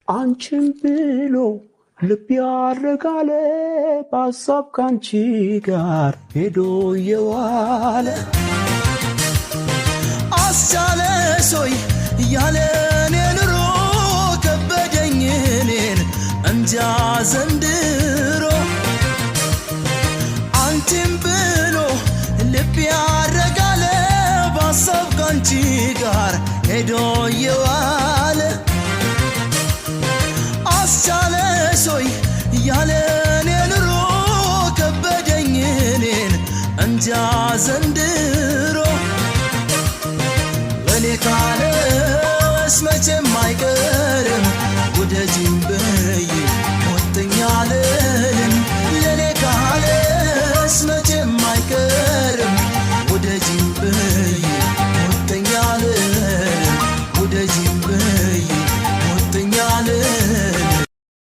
አንቺን ብሎ ልብ ያረጋለ በሀሳብ ካንቺ ጋር ሄዶ የዋለ። አስቻለሽ ሆይ ያለኔ ኑሮ ከበደኝ እኔን እንጃ ዘንድሮ። አንቺን ብሎ ልብ ያረጋለ በሀሳብ ካንቺ ጋር ሄዶ የዋለ።